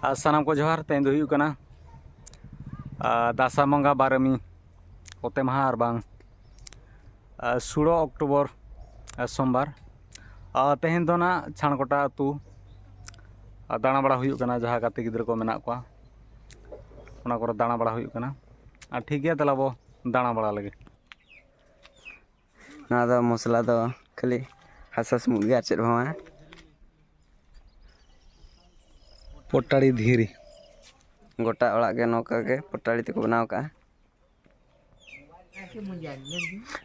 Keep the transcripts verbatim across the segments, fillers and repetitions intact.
ᱟᱨ ᱥᱟᱱᱟᱢ ᱠᱚ ᱡᱚᱦᱟᱨ᱾ ᱛᱮᱦᱮᱧ ᱫᱚ ᱦᱩᱭᱩᱜ ᱠᱟᱱᱟ ᱟᱨ ᱫᱟᱸᱥᱟᱭ ᱵᱚᱸᱜᱟ ᱵᱟᱨᱟᱹᱢᱤ ᱚᱛᱮ ᱢᱟᱦᱟ ᱟᱨ ᱵᱟᱝ ᱟᱨ ᱥᱳᱞᱳ ᱚᱠᱴᱳᱵᱚᱨ ᱟᱨ ᱥᱳᱢᱵᱟᱨ᱾ ᱟᱨ ᱛᱮᱦᱮᱧ ᱫᱚ ᱱᱟᱜ ᱪᱷᱟᱲᱠᱚᱴᱟ ᱟᱹᱛᱩ ᱟᱨ ᱫᱟᱬᱟ ᱵᱟᱲᱟ ᱦᱩᱭᱩᱜ ᱠᱟᱱᱟ, ᱡᱟᱦᱟᱸ ᱜᱟᱛᱮ ᱜᱤᱫᱽᱨᱟᱹ ᱠᱚ ᱢᱮᱱᱟᱜ ᱠᱚᱣᱟ, ᱚᱱᱟ ᱠᱚᱨᱮ ᱫᱟᱬᱟ ᱵᱟᱲᱟ ᱦᱩᱭᱩᱜ ᱠᱟᱱᱟ᱾ ᱟᱨ ᱴᱷᱤᱠ ᱜᱮᱭᱟ, ᱫᱮᱞᱟ ᱵᱚ ᱫᱟᱬᱟ ᱵᱟᱲᱟ ᱞᱮᱜᱮ᱾ ᱱᱚᱣᱟ ᱫᱚ ᱢᱚᱥᱞᱟ ᱫᱚ ᱠᱷᱟᱹᱞᱤ ᱦᱟᱥᱟ ᱥᱩᱢᱩᱫ ᱜᱮ, ᱟᱨ ᱪᱮᱫ ᱦᱚᱸ ᱵᱟᱝᱟ᱾ ᱯᱚᱴᱟᱲᱤ ᱫᱷᱤᱨᱤ᱾ ᱜᱚᱴᱟ ᱚᱲᱟᱜ ᱜᱮ ᱱᱚᱝᱠᱟ ᱜᱮ ᱯᱚᱴᱟᱲᱤ ᱛᱮᱠᱚ ᱵᱮᱱᱟᱣ ᱠᱟᱜᱼᱟ᱾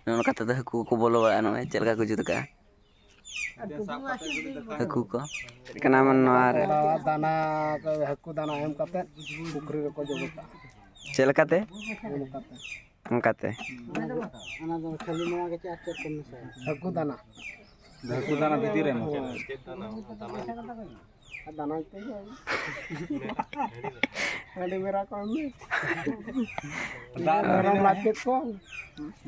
ᱱᱚᱜᱼᱚ ᱱᱚᱝᱠᱟ ᱛᱮᱫᱚ ᱦᱟᱹᱠᱩ ᱠᱚ ᱵᱚᱞᱚ ᱵᱟᱲᱟᱜᱼᱟ᱾ ᱱᱚᱜᱼᱚᱭ ᱪᱮᱫ ᱞᱮᱠᱟ ᱠᱚ ᱡᱩᱛ ᱠᱟᱜᱼᱟ᱾ ᱦᱟᱹᱠᱩ ᱠᱚ ᱪᱮᱫ ᱠᱟᱱᱟ ᱢᱟᱱᱮ ᱱᱚᱣᱟ ᱨᱮ? ᱫᱟᱱᱟ ᱠᱚ, ᱦᱟᱹᱠᱩ ᱫᱟᱱᱟ ᱮᱢ ᱠᱟᱛᱮ ᱯᱩᱠᱷᱨᱤ ᱨᱮᱠᱚ ᱡᱚᱵᱮ ᱠᱟᱜᱼᱟ᱾ ᱪᱮᱫ ᱞᱮᱠᱟᱛᱮ? ᱚᱱᱠᱟᱛᱮ᱾ ᱚᱱᱠᱟᱛᱮ᱾ ᱚᱱᱟ ᱫᱚ ᱠᱷᱟᱹᱞᱤ ᱱᱚᱣᱟ ᱜᱮ ᱪᱮ ᱟᱨ ᱪᱮᱫ ᱠᱚ ᱢᱮᱥᱟᱭᱟ? ᱦᱟᱹᱠᱩ ᱫᱟᱱᱟ᱾ ᱦᱟᱹᱠᱩ ᱫᱟᱱᱟ ᱵᱷᱤᱛᱤᱨ ᱨᱮ ᱢᱮᱥᱟᱭᱟ᱾ ᱟᱨ ᱫᱟᱱᱟ ᱛᱮᱜᱮ᱾ ᱦᱟᱺᱰᱤ ᱢᱮᱨᱟ ᱠᱚ ᱮᱢ ᱢᱮ᱾ ᱫᱟᱜ ᱫᱚ ᱢᱮᱨᱚᱢ ᱱᱤᱱᱟᱹᱜ ᱞᱟᱡ ᱛᱮᱫ ᱠᱚ᱾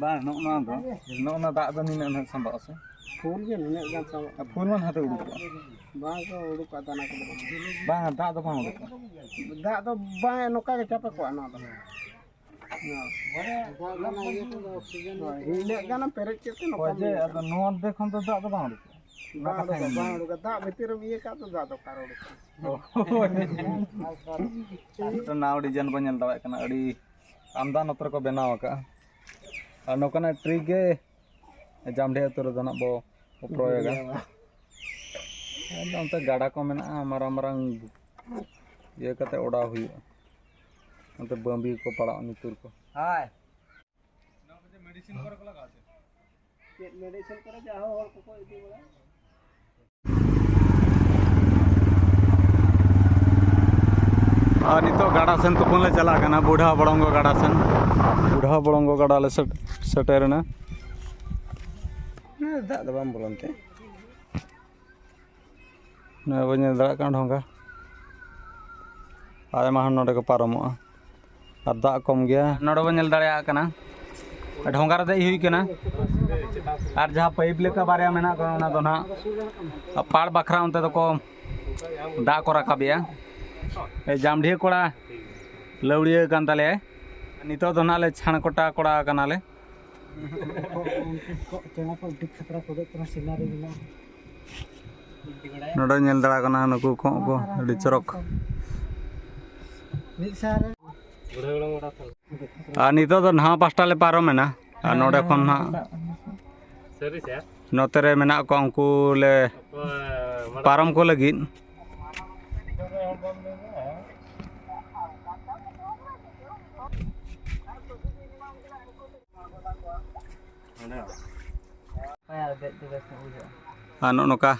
ᱵᱟᱝ, ᱱᱚᱜᱼᱚ ᱱᱚᱣᱟ ᱫᱚ, ᱱᱚᱜᱼᱚ ᱱᱚᱣᱟ ᱫᱟᱜ ᱫᱚ ᱱᱤᱱᱟᱹᱜ ᱱᱟᱜ ᱥᱟᱢᱵᱟᱜᱼᱟ ᱥᱮ? ᱯᱷᱩᱞ ᱜᱮ ᱱᱤᱱᱟᱹᱜ ᱜᱟᱱ ᱥᱟᱢᱵᱟᱜᱼᱟ᱾ ᱟᱨ ᱯᱷᱩᱞ ᱢᱟ ᱱᱟᱛᱮ ᱩᱰᱩᱠᱚᱜᱼᱟ᱾ ᱵᱟᱝ ᱠᱚ ᱩᱰᱩᱠᱚᱜᱼᱟ ᱫᱟᱱᱟ ᱠᱚᱫᱚ ᱵᱟᱝ᱾ ᱵᱟᱝ, ᱫᱟᱜ ᱫᱚ ᱵᱟᱝ ᱩᱰᱩᱠᱚᱜᱼᱟ᱾ ᱫᱟᱜ ᱫᱚ ᱵᱟᱝ, ᱱᱚᱝᱠᱟ ᱜᱮ ᱪᱟᱯᱮ ᱠᱚᱜᱼᱟ ᱱᱚᱣᱟ ᱫᱚ᱾ ᱦᱳᱭ, ᱤᱱᱟᱹᱜ ᱜᱟᱱ ᱮᱢ ᱯᱮᱨᱮᱡ ᱠᱮᱫ ᱛᱮ ᱱᱚᱝᱠᱟ ᱦᱳᱭ, ᱡᱮ ᱢᱮᱱᱟᱜᱼᱟ᱾ ᱟᱫᱚ ᱱᱚᱣᱟ ᱫᱮ ᱠᱷᱚᱱ ᱫᱚ ᱫᱟᱜ ᱫᱚ ᱵᱟᱝ ᱩᱰᱩᱠᱚᱜᱼᱟ᱾ ᱵᱟᱝ ᱩᱰᱩᱠᱚᱜᱼᱟ, ᱵᱟᱝ ᱩᱰᱩᱠᱚᱜᱼᱟ᱾ ᱫᱟᱜ ᱵᱷᱤᱛᱤᱨ ᱨᱮᱢ ᱤᱭᱟᱹ ᱠᱟᱜ ᱫᱚ ᱫᱟᱜ ᱫᱚ ᱚᱠᱟᱨᱮ ᱩᱰᱩᱠᱚᱜᱼᱟ? ᱢᱤᱫᱴᱟᱝ ᱱᱟᱣᱟ design ᱵᱚᱱ ᱧᱮᱞ ᱫᱟᱲᱮᱭᱟᱜ ᱠᱟᱱᱟ, ᱟᱹᱰᱤ ᱟᱢᱫᱟ ᱱᱚᱛᱮ ᱨᱮᱠᱚ ᱵᱮᱱᱟᱣ ᱟᱠᱟᱫᱼᱟ᱾ ᱟᱨ ᱱᱚᱝᱠᱟᱱᱟᱜ trick ᱜᱮ ᱡᱟᱢᱰᱷᱮ ᱟᱹᱛᱩ ᱨᱮᱫᱚ ᱱᱟᱜ ᱵᱚ ᱯᱨᱚᱭᱳᱜᱟ᱾ ᱟᱫᱚ ᱚᱱᱛᱮ ᱜᱟᱰᱟ ᱠᱚ ᱢᱮᱱᱟᱜᱼᱟ, ᱢᱟᱨᱟᱝ ᱢᱟᱨᱟᱝ ᱤᱭᱟᱹ ᱠᱟᱛᱮ ᱚᱰᱟᱣ ᱦᱩᱭᱩᱜᱼᱟ᱾ ᱚᱱᱛᱮ ᱵᱟᱹᱢᱵᱤ ᱠᱚ ᱯᱟᱲᱟᱜᱼᱟ, ᱧᱩᱛᱩᱨ ᱠᱚ᱾ ᱦᱳᱭ᱾ ᱪᱮᱫ medicine ᱠᱚᱨᱮ ᱡᱟᱦᱟᱸ ᱦᱚᱲ ᱠᱚᱠᱚ ᱤᱫᱤ ᱵᱟᱲᱟᱭᱟ᱾ ᱟᱨ ᱱᱤᱛᱚᱜ ᱜᱟᱰᱟ ᱥᱮᱱ ᱛᱩᱯᱩᱱ ᱞᱮ ᱪᱟᱞᱟᱜ ᱠᱟᱱᱟ, ᱵᱩᱰᱷᱟ ᱵᱚᱲᱚᱝᱜᱚ ᱜᱟᱰᱟ ᱥᱮᱱ᱾ ᱵᱩᱰᱷᱟ ᱵᱚᱲᱚᱝᱜᱚ ᱜᱟᱰᱟ ᱞᱮ ᱥᱮᱴ-, ᱥᱮᱴᱮᱨᱮᱱᱟ᱾ ᱫᱟᱜ ᱫᱚ ᱵᱟᱝ ᱵᱚᱞᱚᱱ ᱛᱮ᱾ ᱱᱚᱜᱼᱚᱭ ᱵᱚᱱ ᱧᱮᱞ ᱫᱟᱲᱮᱭᱟᱜ ᱠᱟᱱᱟ ᱰᱷᱚᱸᱜᱟ᱾ ᱟᱭᱢᱟ ᱦᱚᱲ ᱱᱚᱰᱮ ᱠᱚ ᱯᱟᱨᱚᱢᱚᱜᱼᱟ᱾ ᱟᱨ ᱫᱟᱜ ᱠᱚᱢ ᱜᱮᱭᱟ᱾ ᱱᱚᱰᱮ ᱵᱚᱱ ᱧᱮᱞ ᱫᱟᱲᱮᱭᱟᱜ ᱠᱟᱱᱟ, ᱰᱷᱚᱸᱜᱟ ᱨᱮ ᱫᱮᱡ ᱦᱩᱭ ᱠᱟᱱᱟ᱾ ᱟᱨ ᱡᱟᱦᱟᱸ pipe ᱞᱮᱠᱟ ᱵᱟᱨᱭᱟ ᱢᱮᱱᱟᱜ ᱠᱟᱫᱟ, ᱚᱱᱟ ᱫᱚ ᱱᱟᱦᱟᱜ ᱯᱟᱲ ᱵᱟᱠᱷᱨᱟ ᱚᱱᱛᱮ ᱫᱚᱠᱚ ᱫᱟᱜ ᱠᱚ ᱨᱟᱠᱟᱵᱮᱜᱼᱟ᱾ ᱮ, ᱡᱟᱢᱰᱷᱤᱭᱟᱹ ᱠᱚᱲᱟ ᱞᱟᱹᱣᱲᱤᱭᱟᱹ ᱠᱟᱱ ᱛᱟᱞᱮᱭᱟᱭ᱾ ᱱᱤᱛᱚᱜ ᱫᱚ ᱱᱟᱦᱟᱜ ᱞᱮ ᱪᱷᱟᱬᱠᱚᱴᱟ ᱠᱚᱲᱟ ᱠᱟᱱᱟᱞᱮ᱾ ᱩᱱᱠᱩ ᱠᱚ, ᱪᱮᱬᱮ ᱠᱚ ᱟᱹᱰᱤ ᱠᱷᱟᱛᱨᱟ ᱠᱚ ᱩᱰᱩᱠ ᱠᱟᱱᱟ, ᱥᱤᱱᱟᱨᱤ ᱢᱮᱱᱟᱜᱼᱟ᱾ ᱱᱚᱰᱮ ᱧᱮᱞ ᱫᱟᱲᱟ ᱠᱟᱱᱟ ᱱᱩᱠᱩ ᱠᱚᱸᱜ ᱠᱚ, ᱟᱹᱰᱤ ᱪᱚᱨᱚᱠ᱾ ᱢᱤᱫ ᱥᱟᱶ ᱨᱮ᱾ ᱟᱨ ᱱᱤᱛᱚᱜ ᱫᱚ ᱱᱟᱣᱟ ᱯᱟᱥᱴᱟ ᱞᱮ ᱯᱟᱨᱚᱢᱮᱱᱟ, ᱟᱨ ᱱᱚᱰᱮ ᱠᱷᱚᱱ ᱱᱟᱦᱟᱜ ᱱᱚᱛᱮ ᱨᱮ ᱢᱮᱱᱟᱜ ᱠᱚᱣᱟ, ᱩᱱᱠᱩ ᱞᱮ ᱯᱟᱨᱚᱢ ᱠᱚ ᱞᱟᱹᱜᱤᱫ᱾ ᱟᱨ ᱱᱚᱜᱼᱚ ᱱᱚᱝᱠᱟ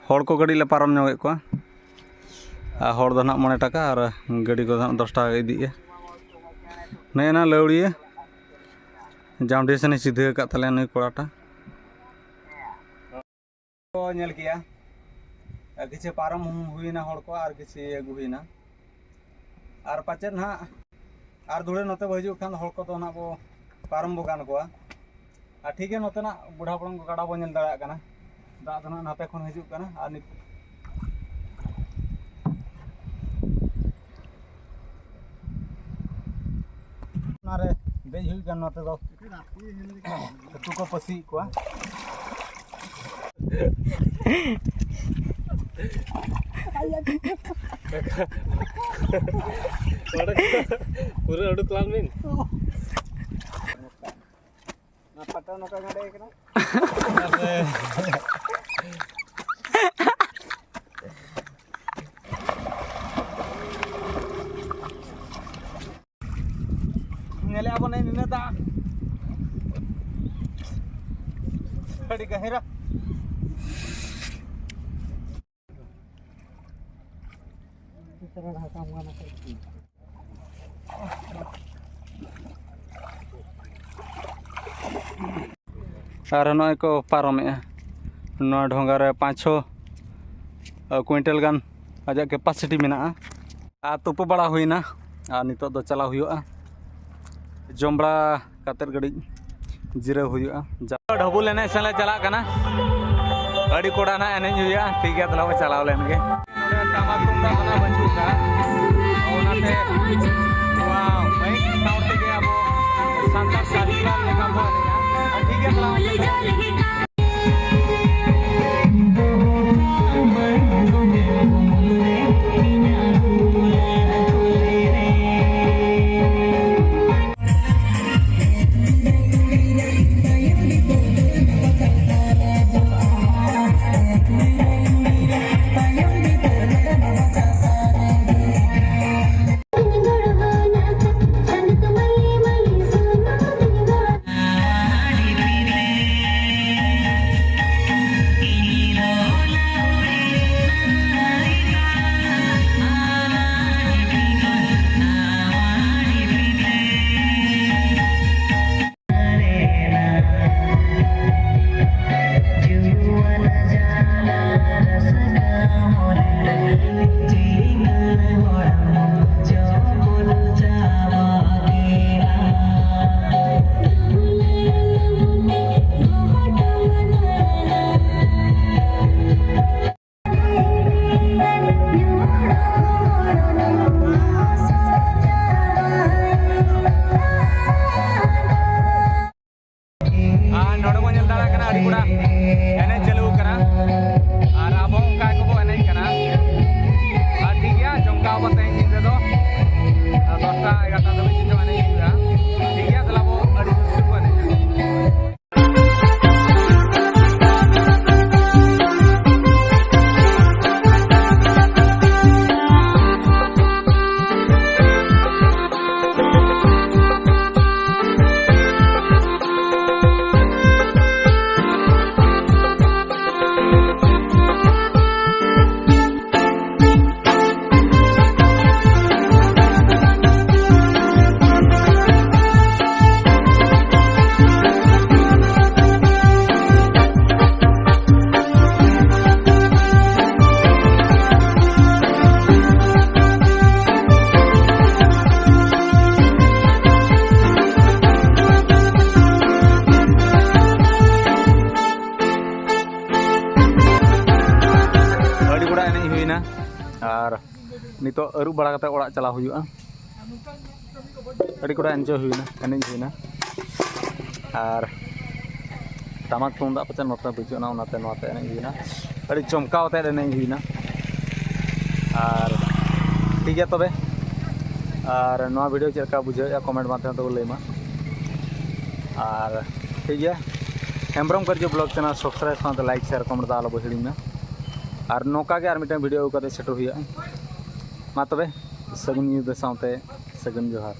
ᱦᱚᱲ ᱠᱚ ᱠᱟᱹᱴᱤᱡ ᱞᱮ ᱯᱟᱨᱚᱢ ᱧᱚᱜᱮᱫ ᱠᱚᱣᱟ᱾ ᱟᱨ ᱦᱚᱲ ᱫᱚ ᱱᱟᱦᱟᱜ ᱢᱚᱬᱮ ᱴᱟᱠᱟ ᱟᱨ ᱜᱟᱹᱰᱤ ᱠᱚᱫᱚ ᱱᱟᱦᱟᱜ ᱫᱚᱥ ᱴᱟᱠᱟ ᱜᱮ ᱤᱫᱤᱜᱼᱟ᱾ ᱱᱮᱜᱼᱮ ᱱᱟ ᱞᱟᱹᱣᱲᱤᱭᱟᱹ ᱡᱟᱢᱰᱤ ᱥᱮᱱᱮ ᱥᱤᱫᱷᱟᱹ ᱟᱠᱟᱫ ᱛᱟᱞᱮᱭᱟ ᱱᱩᱭ ᱠᱚᱲᱟᱴᱟ᱾ ᱠᱚ ᱧᱮᱞ ᱠᱮᱜᱼᱟ, ᱠᱤᱪᱷᱩ ᱯᱟᱨᱚᱢ ᱦᱩᱭᱱᱟ ᱦᱚᱲ ᱠᱚ ᱟᱨ ᱠᱤᱪᱷᱩ ᱟᱹᱜᱩ ᱦᱩᱭᱱᱟ᱾ ᱟᱨ ᱯᱟᱪᱮᱫ ᱱᱟᱦᱟᱜ ᱟᱨ ᱫᱷᱩᱲᱟᱹ ᱱᱚᱛᱮ ᱵᱚ ᱦᱤᱡᱩᱜ ᱠᱷᱟᱱ ᱦᱚᱲ ᱠᱚᱫᱚ ᱱᱟᱦᱟᱜ ᱵᱚ ᱯᱟᱨᱚᱢ ᱵᱚ ᱜᱟᱱ ᱠᱚᱣᱟ᱾ ᱟᱨ ᱴᱷᱤᱠ ᱜᱮᱭᱟ, ᱱᱚᱛᱮᱱᱟᱜ ᱵᱩᱰᱷᱟ ᱵᱚᱲᱚᱝ ᱜᱟᱰᱟ ᱵᱚ ᱧᱮᱞ ᱫᱟᱲᱮᱭᱟᱜ ᱠᱟᱱᱟ᱾ ᱫᱟᱜ ᱫᱚ ᱱᱟᱦᱟᱜ ᱱᱟᱛᱮ ᱠᱷᱚᱱ ᱦᱤᱡᱩᱜ ᱠᱟᱱᱟ᱾ ᱟᱨ ᱱᱤᱛ ᱚᱱᱟᱨᱮ ᱫᱮᱡ ᱦᱩᱭᱩᱜ ᱠᱟᱱᱟ ᱱᱚᱛᱮ ᱫᱚ᱾ ᱦᱟᱹᱠᱩ ᱠᱚ ᱯᱟᱹᱥᱤᱭᱮᱫ ᱠᱚᱣᱟ᱾ ᱯᱩᱨᱟᱹ ᱩᱰᱩᱠ ᱞᱟᱝ ᱵᱤᱱ᱾ ᱚᱱᱟ ᱯᱟᱴᱟ ᱱᱚᱝᱠᱟ ᱜᱟᱰᱮ ᱠᱟᱱᱟ᱾ ᱧᱮᱞᱮᱜᱼᱟ ᱵᱚᱱ ᱱᱤᱱᱟᱹᱜ ᱫᱟᱜ᱾ ᱟᱹᱰᱤ ᱜᱟᱹᱦᱤᱨᱟ᱾ ᱟᱨ ᱱᱚᱜᱼᱚᱭ ᱠᱚ ᱯᱟᱨᱚᱢᱮᱜᱼᱟ᱾ ᱱᱚᱣᱟ ᱰᱷᱚᱸᱜᱟ ᱨᱮ ᱯᱟᱸᱪ ᱪᱷᱚ ᱠᱩᱭᱤᱱᱴᱟᱞ ᱜᱟᱱ ᱟᱡᱟᱜ capacity ᱢᱮᱱᱟᱜᱼᱟ᱾ ᱟᱨ ᱛᱩᱯᱩ ᱵᱟᱲᱟ ᱦᱩᱭᱱᱟ, ᱟᱨ ᱱᱤᱛᱚᱜ ᱫᱚ ᱪᱟᱞᱟᱣ ᱦᱩᱭᱩᱜᱼᱟ᱾ ᱡᱚᱢ ᱵᱟᱲᱟ ᱠᱟᱛᱮᱫ ᱠᱟᱹᱴᱤᱡ ᱡᱤᱨᱟᱹᱣ ᱦᱩᱭᱩᱜᱼᱟ᱾ ᱡᱟ-, ᱰᱷᱟᱹᱵᱩᱞ ᱮᱱᱮᱡ ᱥᱮᱫ ᱞᱮ ᱪᱟᱞᱟᱜ ᱠᱟᱱᱟ᱾ ᱟᱹᱰᱤ ᱠᱚᱲᱟ ᱱᱟᱜ ᱮᱱᱮᱡ ᱦᱩᱭᱩᱜᱼᱟ᱾ ᱴᱷᱤᱠ ᱜᱮᱭᱟ, ᱛᱟᱦᱞᱮ ᱵᱚ ᱪᱟᱞᱟᱣ ᱞᱮᱱ ᱜᱮ᱾ ᱴᱟᱢᱟᱠ ᱛᱩᱢᱫᱟᱜ ᱫᱚ ᱱᱟᱜ ᱵᱟᱹᱪᱩᱜ ᱟᱠᱟᱫᱼᱟ᱾ ᱚᱱᱟᱛᱮ ᱱᱚᱣᱟ ᱢᱟᱭᱤᱠ ᱥᱟᱣᱩᱱᱰ ᱛᱮᱜᱮ ᱟᱵᱚ ᱥᱟᱱᱛᱟᱲ ᱠᱟᱹᱨᱤᱜᱚᱞᱟᱜ ᱞᱮᱠᱟ ᱵᱚ ᱮᱱᱮᱡᱼᱟ᱾ ᱟᱨ ᱴᱷᱤᱠ ᱜᱮᱭᱟ, ᱛᱟᱦᱞᱮ ᱚᱱᱛᱮ ᱫᱚ ᱟᱨ ᱱᱚᱰᱮ ᱵᱚᱱ ᱧᱮᱞ ᱫᱟᱲᱮᱭᱟᱜ ᱠᱟᱱᱟ, ᱟᱹᱰᱤ ᱜᱚᱴᱟ ᱮᱱᱮᱡ ᱪᱟᱹᱞᱩ ᱠᱟᱱᱟ᱾ ᱟᱨ ᱟᱵᱚ ᱚᱱᱠᱟ ᱜᱮᱵᱚ ᱮᱱᱮᱡ ᱠᱟᱱᱟ᱾ ᱟᱨ ᱴᱷᱤᱠ ᱜᱮᱭᱟ, ᱡᱚᱢᱠᱟᱣ ᱟᱵᱚ ᱛᱮᱦᱮᱧ ᱧᱤᱫᱟᱹ ᱫᱚ ᱫᱚᱥᱴᱟ ᱮᱜᱟᱨᱚᱴᱟ ᱫᱷᱟᱹᱵᱤᱡ ᱪᱚ ᱮᱱᱮᱡ ᱦᱩᱭᱩᱜᱼᱟ᱾ ᱴᱷᱤᱠ ᱜᱮᱭᱟ, ᱛᱟᱦᱞᱮ ᱟᱵᱚ ᱟᱹᱰᱤ ᱡᱳᱨ ᱥᱳᱨ ᱵᱚ ᱮᱱᱮᱡᱟ᱾ ᱛᱚ ᱟᱹᱨᱩᱵ ᱵᱟᱲᱟ ᱠᱟᱛᱮ ᱚᱲᱟᱜ ᱪᱟᱞᱟᱣ ᱦᱩᱭᱩᱜᱼᱟ᱾ ᱟᱹᱰᱤ ᱠᱚᱰᱟ enjoy ᱦᱩᱭᱱᱟ, ᱮᱱᱮᱡ ᱦᱩᱭᱱᱟ᱾ ᱟᱨ ᱴᱟᱢᱟᱠ ᱛᱩᱢᱫᱟᱜ ᱯᱟᱪᱮᱫ ᱱᱚᱛᱮ ᱵᱟᱹᱪᱩᱜ ᱟᱱᱟ, ᱚᱱᱟᱛᱮ ᱱᱚᱣᱟᱛᱮ ᱮᱱᱮᱡ ᱦᱩᱭᱱᱟ᱾ ᱟᱹᱰᱤ ᱪᱚᱢᱠᱟᱣ ᱟᱛᱮᱫ ᱮᱱᱮᱡ ᱦᱩᱭᱱᱟ᱾ ᱟᱨ ᱴᱷᱤᱠ ᱜᱮᱭᱟ ᱛᱚᱵᱮ, ᱟᱨ ᱱᱚᱣᱟ video ᱪᱮᱫ ᱞᱮᱠᱟ ᱵᱩᱡᱷᱟᱹᱣᱮᱫᱼᱟ, comment ᱢᱟᱫᱽᱫᱷᱚᱢ ᱛᱮᱵᱚ ᱞᱟᱹᱭ ᱢᱟ᱾ ᱟᱨ ᱴᱷᱤᱠ ᱜᱮᱭᱟ, ᱦᱮᱢᱵᱨᱚᱢ ᱠᱟᱹᱨᱡᱚ vlog channel subscribe ᱥᱟᱶᱛᱮ like, share, comment ᱫᱚ ᱟᱞᱚ ᱵᱚ ᱦᱤᱲᱤᱧ ᱢᱟ᱾ ᱟᱨ ᱱᱚᱝᱠᱟ ᱜᱮ ᱟᱨ ᱢᱤᱫᱴᱟᱝ video ᱟᱹᱜᱩ ᱠᱟᱛᱮ ᱥᱮᱴᱮᱨ ᱦᱩᱭᱩᱜᱼᱟ᱾ ᱢᱟ ᱛᱚᱵᱮ, ᱥᱟᱹᱜᱩᱱ ᱧᱤᱫᱟᱹ ᱥᱟᱶᱛᱮ ᱥᱟᱹᱜᱩᱱ ᱡᱚᱦᱟᱨ᱾